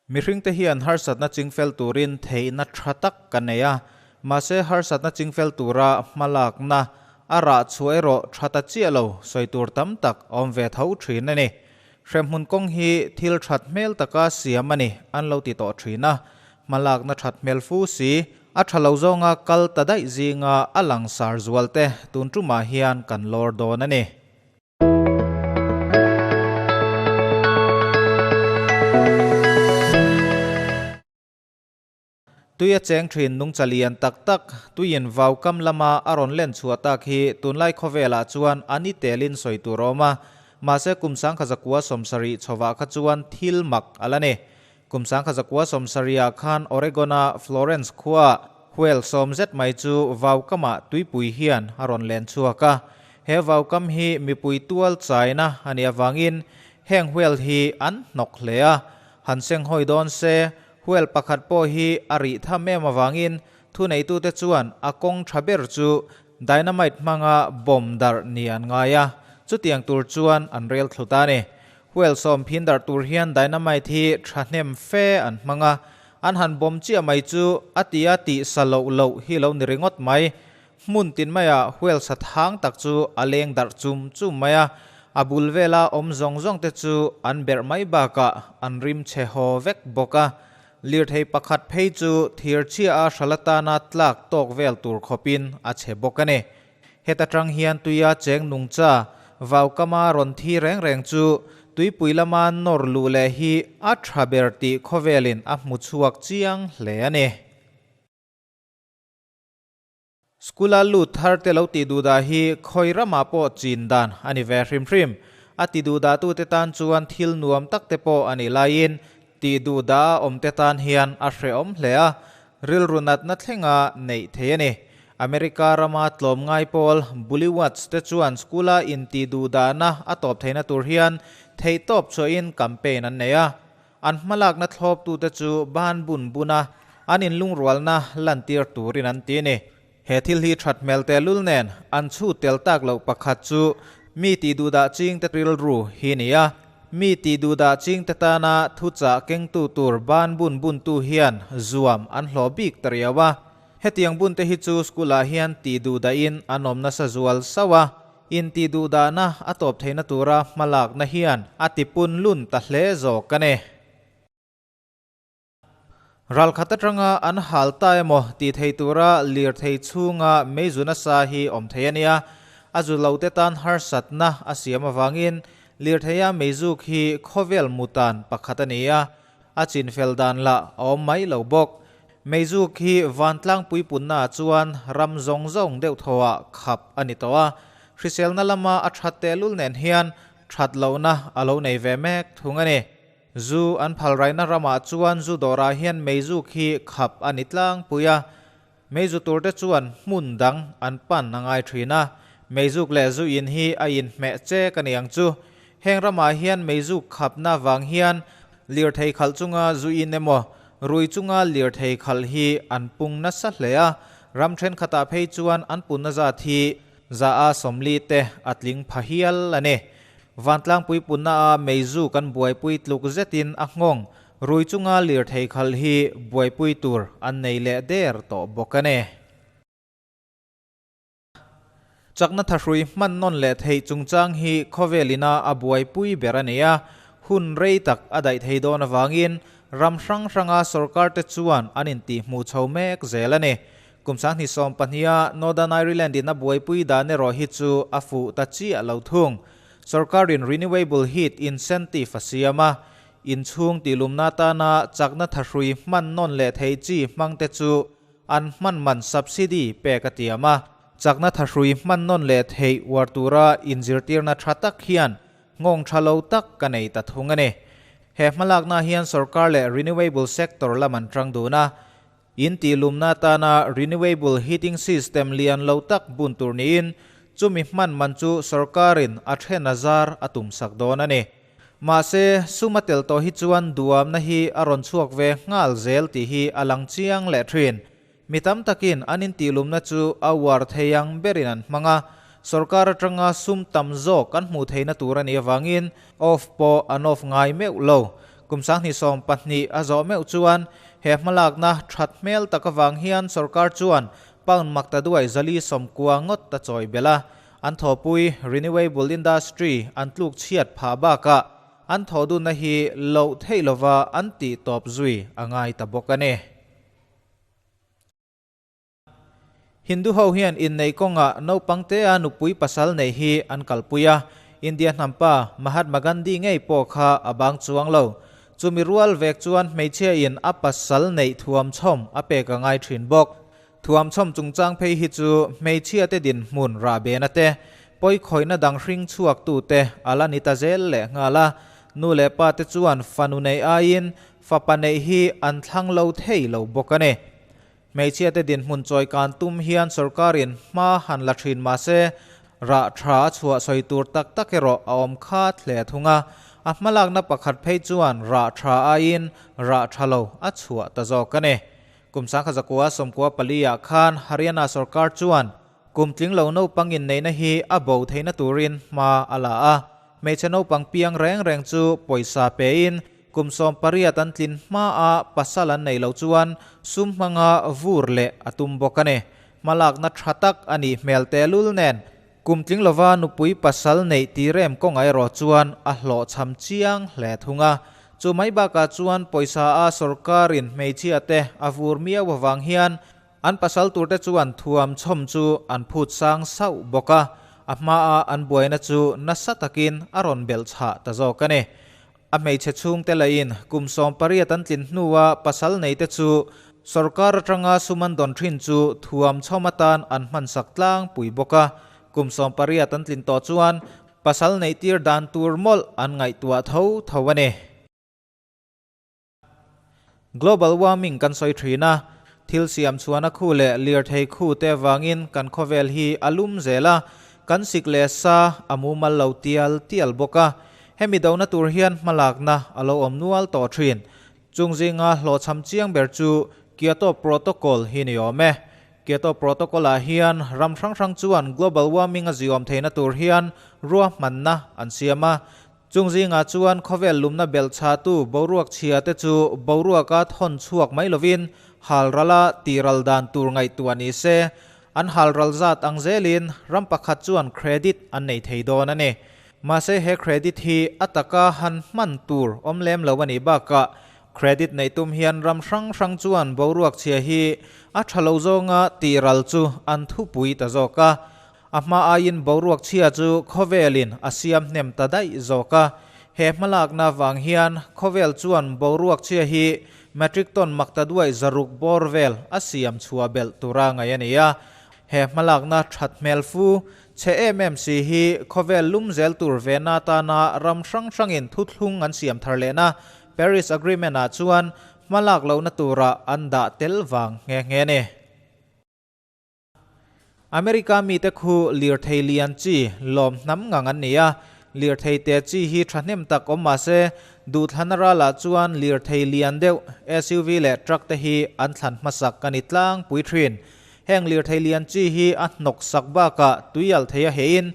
Mihringte hian harsatna chingfel turin theihna tha tak ka nei a, mahse harsatna chingfel tura hmalakna a rah chhuah erawh tha ta chiah lo sawi tur tam tak a awm ve tho thin a ni. Hremhmun kawng hi thil that hmel taka siam a ni an lo ti tawh thin a, hmalakna that hmel fu si, a tha lo zawnga kal ta daih zinga a langsar zual te tun tumah hian kan lawr dawn a ni. Tui a cheng thin nungcha lian tak tak, tuiin vau kam lama a rawn len chhuah tak hi tunlai khawvelah chuan a ni telin sawi tur a awm a, mahse kum sangkha zakua sawmsarih chhovah kha chuan thil mak a la ni. Kum sangkha zakua sawmsarihah khan Oregon-a Florence khuaah whale sawm zet mai chu vau kamah tuipui hian a rawn len chhuak a. He vau kam hi mipui tual chaina a nih avangin heng whale hi an hnawk hle a. Han senghawi dawn se, whale pakhat pawh hi a rih tham em avangin thuneitute chuan a kawng tha ber chu dynamite hmanga bomb darh ni an ngai a, chutiang tur chuan an rel thlu ta a ni. Whale sawm phin darh tur hian dynamite hi thahnem fe an hmang a, an han bomb chiah mai chu a tia tih sa loh loh hi lo ni ringawt mai. Hmun tin maiah whale sa thang tak chu a leng darh chum chum mai a, a bul vela awm zawng zawng te chu an berh mai bakah an rim chhe haw vek bawk a. Lirthei pakhat phei chu thir chhia a hral atana tlak tawk vel tur khawpin a chhe bawk a ni. Heta tang hian tuia cheng nungcha vaukama rawn thi reng reng chu tuipui lama nawr luh leh hi a tha ber tih khawvelin a hmu chhuak chiang hle a ni. School-a lut thar te lo tih duhdah hi khawi ramah pawh chin dan a ni ve hrim hrim. A ti duhdahtute tan chuan thil nuam tak te pawh a nih laiin tih duhdah a awmte tan hian a hrehawm hle a, rilru natna thlenga neih thei a ni. America rama tlawmngai pawl Bully Watch te chuan school-a intih duhdahna a tawp theihna tur hian theihtawp chhuahin campaign an nei a. An hmalakna thlawptute chu ban bun buna an inlungrualna lantir turin an ti a ni. He thil hi that hmel tehlul nen an chhut tel tak loh pakhat chu mi tih duhdah chingte rilru hi a ni a. Mi tih duhdah chingte tana thuchah kengtu tur ban bun buntu hian zuam an hlawh bik ta riau a. Hetiang bunte hi chu school-ah hian tih duhdahin an awm nasa zual sauh a, intih duhdahna a tawp theihna tura hmalakna hian a tipun lun ta hle zawk a ni. Ralkhat atanga an hal ta emaw tih thei tura lirthei chhunga meizu nasa hi awm thei a nia, a zu lote tan harsatna a siam avangin lirtheia meizuk hi khawvel mutan pakhat a ni a, a chinfel dan lah a awm mai lo bawk. Meizuk hi vantlang puipunnaah chuan ram zawng zawng deuh thawhah khap a ni tawh a, hriselna lama a that tehlul nen hian that lohna a lo nei ve mek thung a ni. Zu an phalraina ramah chuan zu dawrah hian meizuk hi khap a ni tlangpui a, meizu turte chuan hmun dang an pan a ngai thin a, meizuk leh zu in hi a inhmeh chek a ni ang chu. Heng ramah hian meizuk khapna vang hian lirthei khalh chunga zu in emaw, rui chunga lirthei khalh hi an pung nasa hle a, ram thenkhatah phei chuan an punna zat hi za a sawmli te a tling pha hial a ni. Vantlangpui punna a meizu kan buaipui tluk zetin a nghawng, rui chunga lirthei khalh hi buaipui tur an nei leh der tawh bawk a ni. Chakna thahrui hman nawn leh theih chungchang hi khawvel ina a buaipui ber a ni a, hun rei tak a daih thei dawn avangin ram hrang hranga sorkar te chuan an intihhmuh chho mek zel a ni. Kum sanghnih sawm pahniha Northern Ireland in a buaipui dan erawh hi chu a fuh ta chiah lo thung. Sorkarin Renewable Heat Incentive a siam a, inchhung tihlumna atana chakna thahrui hman nawn leh theih chi hmangte chu An hman man subsidy pek a tiam a, chakna thahrui hman nawn leh theih uar tura inzirtirna tha tak hian nghawng tha lo tak ka nei ta thung a ni. He hmalakna hian sorkar leh renewable sector lam an tang dun a, in tihlumna atana renewable heating system lian lo tak bun tur niin chumi hman man chu sorkarin a then a zar a tumsak dawn a ni. Mahse, sum a tel tawh hi chuan duamna hi a rawn chhuak ve nghal zel tih hi a lang chiang leh thin. Mi tam takin an intihlumna chu a uar thei ang berin an hmang a, sorkar atanga sum tam zawk an hmuh theihna tur a nih avangin off pawh an off ngai meuh lo. Kum 2020 a zawh meuh chuan he hmalakna that hmel tak avang hian sorkar chuan pound maktaduai 490 ngawt ta chawi belh a. An thawhpui renewable industry an tluk chhiat phah bakah an thawhdunna hi loh theih lova an tih tawp zui a ngai ta bawk a ni. Hindu ho hian inneih kawngah naupang tea nupui pasal nei hi an kalpui a, India hnampa Mahatma Gandhi ngei pawh kha a bang chuang lo. Chumi rual vek chuan hmeichhia in a pasal neih thuamchhawm a pek a ngai thin bawk. Thuamchhawm chungchang phei hi chu hmeichhia te dinhmun rahbena te, pawikhawihna dang hring chhuak tu te a la ni ta zel leh nghal a. Nu leh pa te chuan fanu neih aiin fapa neih hi an thlang lo thei lo bawk a ni. Hmeichhia te dinhmun chawi kan tum hian sorkarin hma han la thin mah se, rah tha a chhuah sawi tur tak tak erawh a awm khat hle thung a. A hmalakna pakhat phei chuan rah tha aiin rah tha lo a chhuah ta zawk a ni. Kum 1994 ah khan Haryana sorkar chuan kum tling lo naupang inneihna hi a bo theihna turin hma a la a. Hmeichhe naupang piang reng reng chu pawisa pein Kum 18 an tlin hmaa pasal an neih loh chuan sum hmanga vur leh a tum bawk a ni. Hmalakna tha tak a nih hmel tehlul nen kum tling lova nupui pasal neih tirem kawngah erawh chuan a hlawhchham chiang hle thung a. Chu mai bakah chuan pawisa a sorkarin hmeichhia te a vur miau avang hian an pasal turte chuan thuam chhawm chu an phut sang sauh bawk a, a hmaa an buaina chu nasa takin a rawn belh chhah ta zawk a ni. A hmeichhe chhungte lahin kum 18 an tlin hnua pasal neite chu sorkar atanga sum an dawn thin chu thuam chhawm atan an hmansak tlangpui bawk a. Kum 18 an tlin tawh chuan pasal neihtir dan tur mawlh an ngaihtuah tho tho a ni. Global warming kan sawi thin a, thil siam chhuahna khu leh lirthei khu te avangin kan khawvel hi a lum zel a, kan sik leh sa a mumal lo tial tial bawk a. Hemi dona tur hian hmalakna a lo awm nual tawh thin. Chung zinga hlawhchham chiang ber chu Kyoto Protocol hi ni awm e. Kyoto Protocol-ah hian ram hrang hrang chuan global warming a ziawm theihna tur hian ruahmanna an siam a. Chung zingah chuan khawvel lumna belh chhahtu boruak chhia te chu boruaka thawn chhuak mai lovin halrala tihral dan tur ngaihtuah ni se, an halral zat ang zelin ram pakhat chuan credit an nei thei dawn a ni. Mahse he credit hi a taka han hman tur awm lem lo a nih bakah credit neih tum hian ram hrang hrang chuan boruak chhia hi a tha lo zawnga tihral chu an thupui ta zawk a. A hma aiin boruak chhia chu khawvelin a siam hnem ta daih zawk a. He hmalakna vang hian khawvel chuan boruak chhia hi metric ton maktaduai 600 bawr vel a siam chhuah belh tura ngaih a ni a. He hmalakna that hmel fu chhe em em si hi khawvel lum zel tur vena atana ram hrang hrangin thuthlung an siam thar lehna Paris Agreement-ah chuan hmalak lohna tura an dah tel vang nghe nghe a ni. America mite khu lirthei lian chi lawm hnam ngang an ni a, lirthei te chi hi thahnem tak awm mah se, duhthlan a ralah chuan lirthei lian deuh SUV leh truck te hi an thlan hmasak a ni tlangpui thin. Heng lirthei lian chi hi a hnawk sak bakah tui alh thei a heiin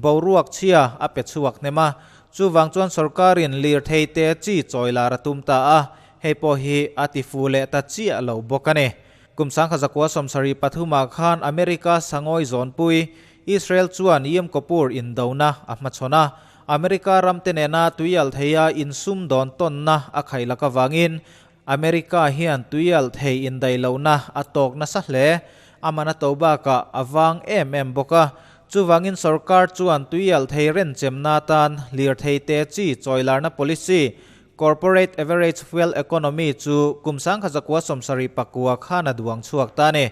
boruak chhia a pe chhuak hnem a, chuvang chuan sorkarin lirthei te chi chawi lar a tum ta a, hei pawh hi a ti fu leh ta chiah lo bawk a ni. Kum 1973 ah khan America sangawi zawnpui Israel chuan Yom Kippur indona a hmachhawn a, America ramte nena tuialh theia insum dawn tawnna a khaih lak avangin America hian tuialh thei indaih lohna a tawk nasa hle. A man a to bakah a vang em em bawk a, chuvangin sorkar chuan tuialh thei renchemna atan lirthei te chi chawilarna policy Corporate Average Fuel Economy chu kum 1979 khan a duang chhuak ta a ni.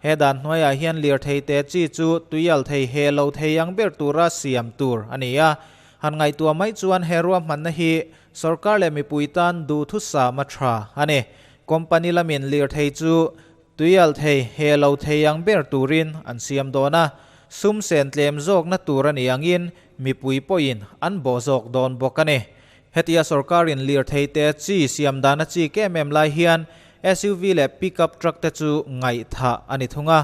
He dan hnuaiah hian lirthei te chi chu tuial thei he lo thei ang ber tura siam tur a ni a. Han ngaihtuah mai chuan he ruahmanna hi sorkar leh mipui tan duhthusam a tha a ni. Company lamin lirthei chu tuial thei he lo thei ang ber turin an siam dawn a, sum sen tlem zawkna tur a ni angin mipui pawhin an bawh zawk dawn bawk a ni. Hetia sorkarin lirthei te chi siam dan a chik em em lai hian SUV leh pickup truck te chu ngaihthah a ni thung a.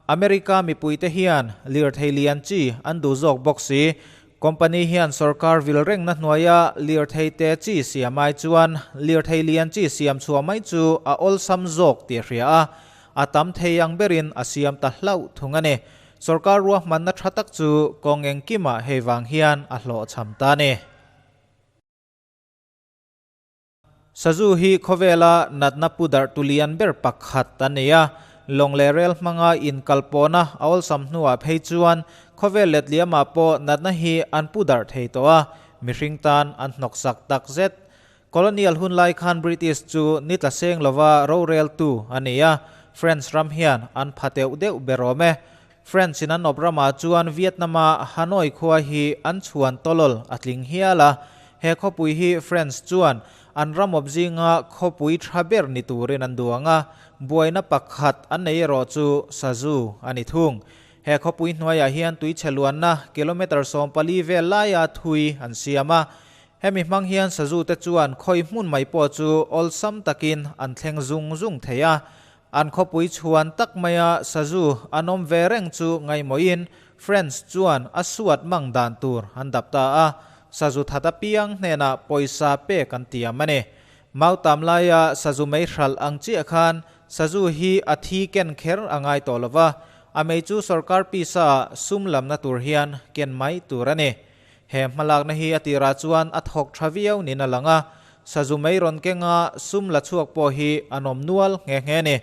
America mipuite hian lirthei lian chi an duh zawk bawk si. Company hian sorkar vil rengna hnuaia lirthei te chi siam ai chuan lirthei lian chi siam chhuah mai chu a awlsam zawk tih a hria a, a tam thei ang berin a siam ta hlauh thung a ni. Sorkar ruahmanna tha tak chu kawng engkimah hei vang hian a hlawhchham ta a ni. Sazu hi khawvela natna pu darh tu lian ber pakhat a ni a, lawng leh rel hmanga inkalpawhna a awlsam hnuah phei chuan khawvel letliamah pawh natna hi an pu darh thei tawh a, mihring tan an hnawksak tak zet. Colonial hun lai khan British chu ni tla seng lova roreltu a ni a, French ram hian an pha teuh deuh ber awm e. French in an awp ramah chuan Vietnam-a Hanoi khua hi an chhuan tawlawl a tling hial a. He khawpui hi French chuan an ram awp zinga khawpui tha ber ni turin an duang a, buaina pakhat an nei erawh chu sazu a ni thung. He khawpui hnuaiah hian tuichhe luanna kilometre 14 vel laia thui an siam a. Hemi hmang hian sazu te chuan khawi hmun mai pawh chu awlsam takin an thleng zung zung thei a. An khawpui chhuan tak maia sazu an awm ve reng chu ngaihmawhin French chuan a suat mang dan tur an dap ta a, sazu that apiang hnenah pawisa pek an tiam a ni. Mautam laia sazu mei hralh ang chiah khan sazu hi a thi ken kher a ngai tawh lo va, a mei chu sorkar pisa sum lamna tur hian ken mai tur a ni. He hmalakna hi a tirah chuan a thawk tha viau niin a lang a, sazu mei rawn kenga sum la chhuak pawh hi an awm nual nghe nghe a ni.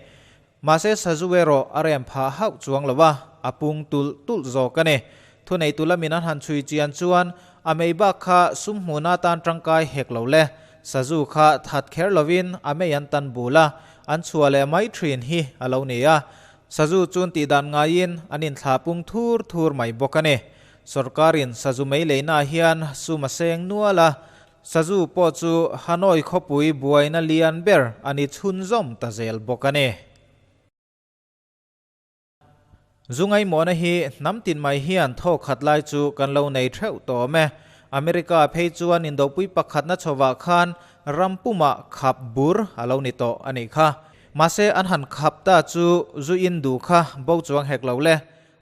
Mahse sazu erawh a rem phah hauh chuang lo a, a pung tulh tulh zawk a ni. Thuneitu lamin an han chhui chian chuan a mei bak kha sum hmuhna atan tangkai hek lo le. Sazu kha that kher lovin a mei an tan bul a, an chhuah leh mai thin hi a lo ni a. Sazu chun tihdan ngaiin an inthlah pung thur thur mai bawk a ni. Sorkarin sazu mei leina hian sum a seng nual a, sazu pawh chu Hanoi khawpui buaina lian ber a ni chhunzawm ta zel bawk a ni. Zu ngaimawhna hi hnam tin mai hian thaw khat lai chu kan lo nei theuh tawh awm e. America phei chuan indopui pakhatna chhovah khan ram pumah khap bur a lo ni tawh a nih kha. Mahse an han khap ta chu zu in duh kha bo chuang hek lo le.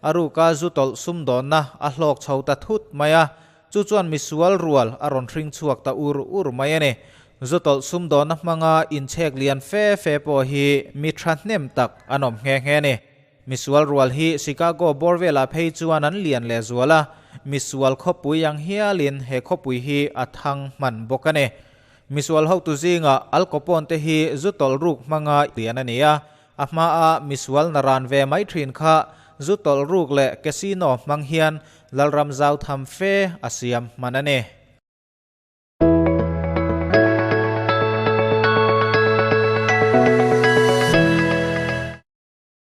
A ruka zu tawlh sumdawnna a hlawk chho ta thut mai a, chu chuan misual rual a rawn hring chhuak ta ur ur mai a ni. Zu tawlh sumdawnna hmanga inchhek lian fe fe pawh hi mi thahnem tak an awm nghe nghe a ni. Misual rual hi Chicago bawr velah phei chuan an lian leh zual a, misual khawpui ang hialin he khawpui hi a thang hman bawk a ni. Misual hotu zingah Al Capone te hi zu tawlh ruk hmanga lian a ni a, A hmaa misual na ran ve mai thin kha zu tawlh ruk leh casino hmang hian Lalram zau tham fe a siam hman a ni.